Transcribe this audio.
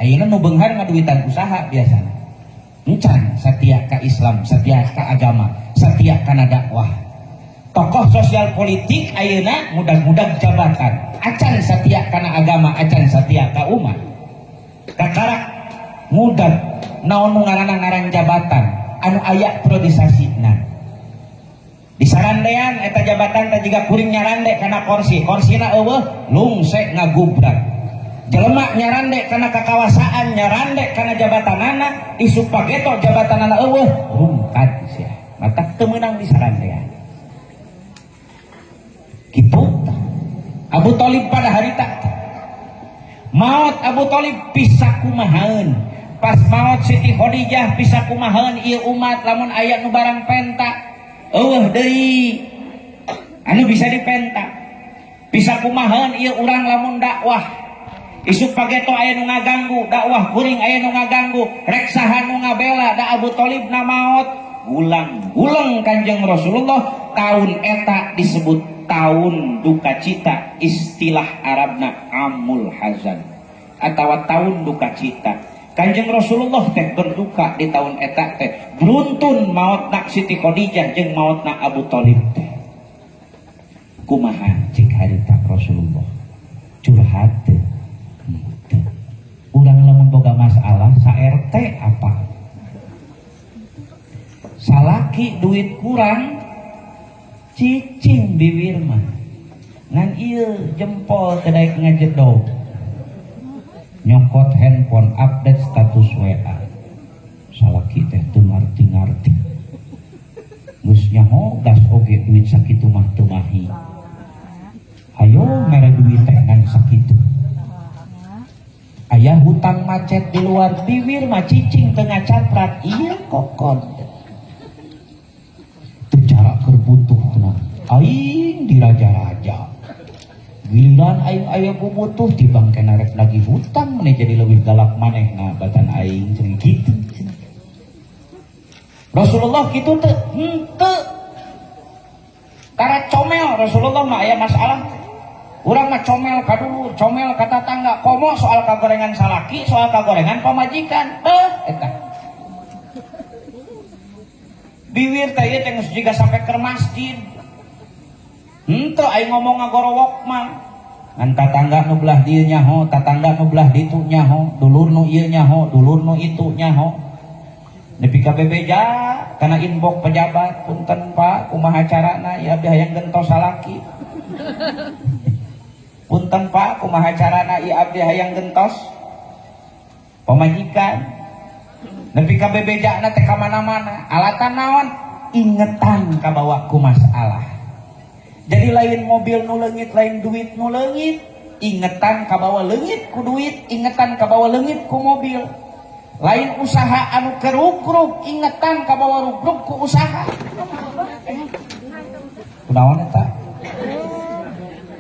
Ayeuna nu beunghar ngaduitan usaha biasana. Encan satia ka Islam, satia ka agama, satia kana dakwah. Tokoh sosial politik ayeuna mudah-mudah jabatan, acan satia kana agama, acan satia ka umat. Kakarak mudah naon nu ngaranna ngaran jabatan anu aya priorisasina. Disarandean eta jabatan teh jiga kuring nyarande kana kursi, korsina eueuh lungse ngagubrak. Jelema nyarande kana kakawasaan, nyarande kana jabatanana, isuk pageto jabatanana eueuh rungkad sia. Matak teu meunang disarandean. Kitu tah. Abu Thalib pada harita maot Abu Thalib pisakumahaeun. Pas maot Siti Khadijah pisakumahaeun ieu umat lamun aya nu barang penta eueuh deui anu bisa dipenta. Pisakumahaeun ieu urang lamun dakwah isuk pageto aya nu ngaganggu dakwah kuring, aya nu ngaganggu, rek saha nu ngabela? Da Abu Thalib na maot gulang-guleng Kanjeng Rasulullah. Tahun eta disebut tahun duka cita, istilah Arabna amul hazan atau tahun duka cita. Kanjeng Rasulullah teh berduka di tahun eta teh, beruntun maotna Siti Khadijah jeung maotna Abu Thalib teh. Kumaha cik harita Rasulullah curhat teh? Henteu. Urang lamun boga masalah sa RT apa, salaki duit kurang, cicing bibir mah, ngan ieu jempol teu daek ngajedog, nyokot handphone, update status WA. Salaki teh teu ngarti-ngarti, geus nyaho gas oge duit sakitu mah teu mahi, hayo mere duit teh ngan sakitu, aya hutang macet di luar, bibir mah cicing teu ngacaprak, ieu kokon teu cara keur butuhna aing diraja-raja, giliran aing aya butuh tibang kena rek lagi hutang maneh jadi leuwih galak manehna batan aing cenah kitu cenah. Rasulullah kitu teu? Henteu. Tara comel Rasulullah mah aya masalah. Urang mah comel ka dulur, comel ka tatangga, komo soal kagorengan salaki, soal kagorengan pamajikan. Eh, eta. Biwir teh ieu teh geus jiga sampai ke masjid. Henteu aing ngomong ngagorowok mah. Ngan tatangga nu belah dieu nyaho, tatangga nu belah ditu nyaho, dulur nu ieu nyaho, dulur nu itu nyaho. Nepi ka bebeja kana inbox pejabat, "Punten Pak, kumaha carana ya abdi hayang gentos salaki? Punten Pak, kumaha carana ieu abdi hayang gentos pamajikan?" Nepi ka bebejana teh ka mana-mana. Alatan naon? Ingetan kabawa ku masalah. Jadi lain mobil nu leungit, lain duit nu leungit, ingetan kabawa leungit ku duit, ingetan kabawa leungit ku mobil. Lain usaha anu kerugrug, ingetan kabawa rugrug ku usaha. Kunaon eta?